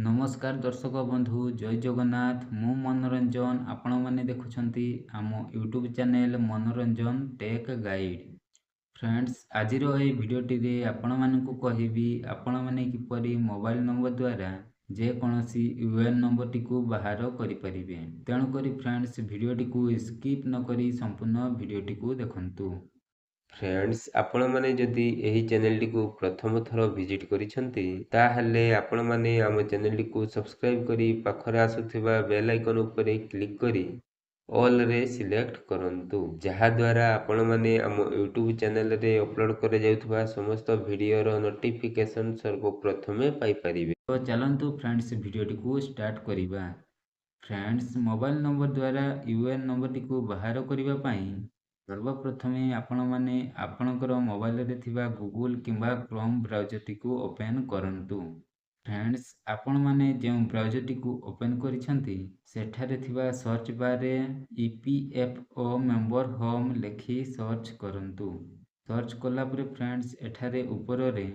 ନମସ୍କାର ଦର୍ଶକ ବନ୍ଧୁ, ଜୟ ଜଗନ୍ନାଥ। ମୁଁ ମନୋରଞ୍ଜନ, ଆପଣମାନେ ଦେଖୁଛନ୍ତି ଆମ ୟୁଟ୍ୟୁବ୍ ଚ୍ୟାନେଲ୍ ମନୋରଞ୍ଜନ ଟେକ୍ ଗାଇଡ଼। ଫ୍ରେଣ୍ଡସ୍, ଆଜିର ଏହି ଭିଡ଼ିଓଟିରେ ଆପଣମାନଙ୍କୁ କହିବି ଆପଣମାନେ କିପରି ମୋବାଇଲ ନମ୍ବର ଦ୍ୱାରା ଯେକୌଣସି ୟୁଏଏନ୍ ନମ୍ବରଟିକୁ ବାହାର କରିପାରିବେ। ତେଣୁକରି ଫ୍ରେଣ୍ଡସ୍, ଭିଡ଼ିଓଟିକୁ ସ୍କିପ୍ ନକରି ସମ୍ପୂର୍ଣ୍ଣ ଭିଡ଼ିଓଟିକୁ ଦେଖନ୍ତୁ। ଫ୍ରେଣ୍ଡସ୍, ଆପଣମାନେ ଯଦି ଏହି ଚ୍ୟାନେଲଟିକୁ ପ୍ରଥମ ଥର ଭିଜିଟ୍ କରିଛନ୍ତି, ତାହେଲେ ଆପଣମାନେ ଆମ ଚ୍ୟାନେଲଟିକୁ ସବସ୍କ୍ରାଇବ୍ କରି ପାଖରେ ଆସୁଥିବା ବେଲ୍ ଆଇକନ୍ ଉପରେ କ୍ଲିକ୍ କରି ଅଲ୍ରେ ସିଲେକ୍ଟ କରନ୍ତୁ, ଯାହାଦ୍ୱାରା ଆପଣମାନେ ଆମ ୟୁଟ୍ୟୁବ୍ ଚ୍ୟାନେଲରେ ଅପଲୋଡ଼ କରାଯାଉଥିବା ସମସ୍ତ ଭିଡ଼ିଓର ନୋଟିଫିକେସନ୍ ସର୍ବପ୍ରଥମେ ପାଇପାରିବେ। ତ ଚାଲନ୍ତୁ ଫ୍ରେଣ୍ଡସ୍, ଭିଡ଼ିଓଟିକୁ ଷ୍ଟାର୍ଟ କରିବା। ଫ୍ରେଣ୍ଡସ୍, ମୋବାଇଲ ନମ୍ବର ଦ୍ୱାରା ୟୁଏଏନ୍ ନମ୍ବରଟିକୁ ବାହାର କରିବା ପାଇଁ ସର୍ବପ୍ରଥମେ ଆପଣମାନେ ଆପଣଙ୍କର ମୋବାଇଲରେ ଥିବା ଗୁଗୁଲ କିମ୍ବା କ୍ରୋମ୍ ବ୍ରାଉଜରଟିକୁ ଓପେନ୍ କରନ୍ତୁ। ଫ୍ରେଣ୍ଡସ୍, ଆପଣମାନେ ଯେଉଁ ବ୍ରାଉଜରଟିକୁ ଓପେନ୍ କରିଛନ୍ତି, ସେଠାରେ ଥିବା ସର୍ଚ୍ଚ ବାର୍ରେ ଇପିଏଫ୍ଓ ମେମ୍ବର ହୋମ୍ ଲେଖି ସର୍ଚ୍ଚ କରନ୍ତୁ। ସର୍ଚ୍ଚ କଲା ପରେ ଫ୍ରେଣ୍ଡସ୍, ଏଠାରେ ଉପରରେ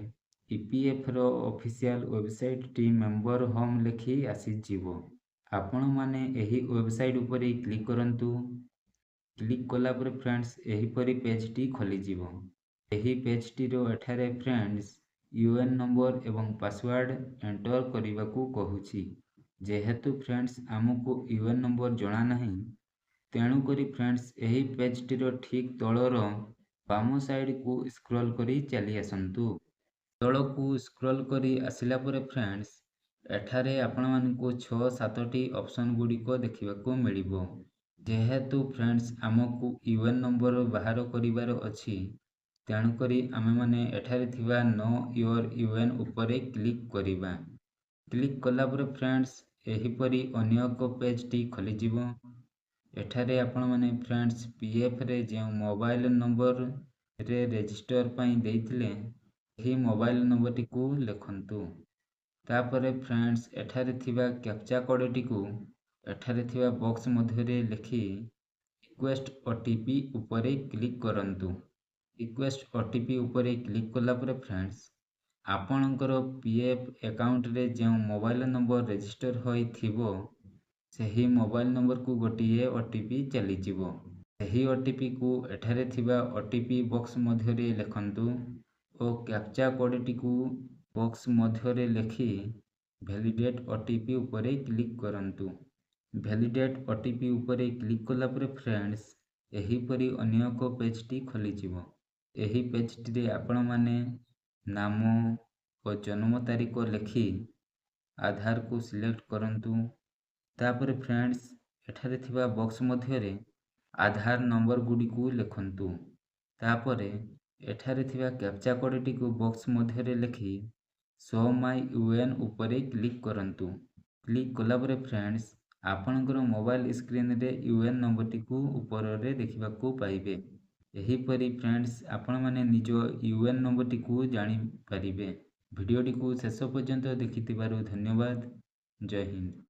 ଇପିଏଫ୍ର ଅଫିସିଆଲ ୱେବସାଇଟ୍ଟି ମେମ୍ବର ହୋମ୍ ଲେଖି ଆସିଯିବ। ଆପଣମାନେ ଏହି ୱେବସାଇଟ୍ ଉପରେ କ୍ଲିକ୍ କରନ୍ତୁ। କ୍ଲିକ୍ କଲା ପରେ ଫ୍ରେଣ୍ଡସ୍, ଏହିପରି ପେଜ୍ଟି ଖୋଲିଯିବ। ଏହି ପେଜ୍ଟିର ଏଠାରେ ଫ୍ରେଣ୍ଡସ୍, ୟୁଏଏନ୍ ନମ୍ବର ଏବଂ ପାସୱାର୍ଡ଼ ଏଣ୍ଟର କରିବାକୁ କହୁଛି। ଯେହେତୁ ଫ୍ରେଣ୍ଡସ୍, ଆମକୁ ୟୁଏଏନ୍ ନମ୍ବର ଜଣା ନାହିଁ, ତେଣୁକରି ଫ୍ରେଣ୍ଡସ୍, ଏହି ପେଜ୍ଟିର ଠିକ୍ ତଳର ବାମ ସାଇଡ଼କୁ ସ୍କ୍ରଲ୍ କରି ଚାଲି ଆସନ୍ତୁ। ତଳକୁ ସ୍କ୍ରଲ୍ କରି ଆସିଲା ପରେ ଫ୍ରେଣ୍ଡସ୍, ଏଠାରେ ଆପଣମାନଙ୍କୁ ଛଅ ସାତଟି ଅପସନ୍ ଗୁଡ଼ିକ ଦେଖିବାକୁ ମିଳିବ। ଯେହେତୁ ଫ୍ରେଣ୍ଡସ୍, ଆମକୁ ୟୁଏଏନ୍ ନମ୍ବର ବାହାର କରିବାର ଅଛି, ତେଣୁକରି ଆମେମାନେ ଏଠାରେ ଥିବା ନୋ your UAN ଉପରେ କ୍ଲିକ୍ କରିବା। କ୍ଲିକ୍ କଲା ପରେ ଫ୍ରେଣ୍ଡସ୍, ଏହିପରି ଅନ୍ୟ ଏକ ପେଜ୍ଟି ଖୋଲିଯିବ। ଏଠାରେ ଆପଣମାନେ ଫ୍ରେଣ୍ଡସ୍, ପିଏଫ୍ରେ ଯେଉଁ ମୋବାଇଲ ନମ୍ବରରେ ରେଜିଷ୍ଟର ପାଇଁ ଦେଇଥିଲେ, ଏହି ମୋବାଇଲ ନମ୍ବରଟିକୁ ଲେଖନ୍ତୁ। ତାପରେ ଫ୍ରେଣ୍ଡସ୍, ଏଠାରେ ଥିବା କ୍ୟାପଚା କୋଡ଼ଟିକୁ ଏଠାରେ ଥିବା ବକ୍ସ ମଧ୍ୟରେ ଲେଖି ରିକ୍ୱେଷ୍ଟ ଓଟିପି ଉପରେ କ୍ଲିକ୍ କରନ୍ତୁ। ରିକ୍ୱେଷ୍ଟ ଓଟିପି ଉପରେ କ୍ଲିକ୍ କଲା ପରେ ଫ୍ରେଣ୍ଡସ୍, ଆପଣଙ୍କର ପିଏଫ୍ ଆକାଉଣ୍ଟରେ ଯେଉଁ ମୋବାଇଲ ନମ୍ବର ରେଜିଷ୍ଟର ହୋଇଥିବ, ସେହି ମୋବାଇଲ ନମ୍ବରକୁ ଗୋଟିଏ ଓଟିପି ଚାଲିଯିବ। ସେହି ଓଟିପିକୁ ଏଠାରେ ଥିବା ଓଟିପି ବକ୍ସ ମଧ୍ୟରେ ଲେଖନ୍ତୁ ଓ କ୍ୟାପଚା କୋଡ଼ଟିକୁ ବକ୍ସ ମଧ୍ୟରେ ଲେଖି ଭ୍ୟାଲିଡେଟ୍ ଓଟିପି ଉପରେ କ୍ଲିକ୍ କରନ୍ତୁ। ଭ୍ୟାଲିଡେଟ୍ ଓଟିପି ଉପରେ କ୍ଲିକ୍ କଲା ପରେ ଫ୍ରେଣ୍ଡସ୍, ଏହିପରି ଅନ୍ୟ ଏକ ପେଜ୍ଟି ଖୋଲିଯିବ। ଏହି ପେଜ୍ଟିରେ ଆପଣମାନେ ନାମ ଓ ଜନ୍ମ ତାରିଖ ଲେଖି ଆଧାରକୁ ସିଲେକ୍ଟ କରନ୍ତୁ। ତାପରେ ଫ୍ରେଣ୍ଡସ୍, ଏଠାରେ ଥିବା ବକ୍ସ ମଧ୍ୟରେ ଆଧାର ନମ୍ବର ଗୁଡ଼ିକୁ ଲେଖନ୍ତୁ। ତାପରେ ଏଠାରେ ଥିବା କ୍ୟାପଚା କୋଡ଼ଟିକୁ ବକ୍ସ ମଧ୍ୟରେ ଲେଖି ଶୋ ମାଇ ୟୁଏଏନ୍ ଉପରେ କ୍ଲିକ୍ କରନ୍ତୁ। କ୍ଲିକ୍ କଲା ପରେ ଫ୍ରେଣ୍ଡସ୍, ଆପଣଙ୍କର ମୋବାଇଲ ସ୍କ୍ରିନରେ ୟୁଏଏନ୍ ନମ୍ବରଟିକୁ ଉପରରେ ଦେଖିବାକୁ ପାଇବେ। ଏହିପରି ଫ୍ରେଣ୍ଡସ୍, ଆପଣମାନେ ନିଜ ୟୁଏଏନ୍ ନମ୍ବରଟିକୁ ଜାଣିପାରିବେ। ଭିଡ଼ିଓଟିକୁ ଶେଷ ପର୍ଯ୍ୟନ୍ତ ଦେଖିଥିବାରୁ ଧନ୍ୟବାଦ। ଜୟ ହିନ୍ଦ।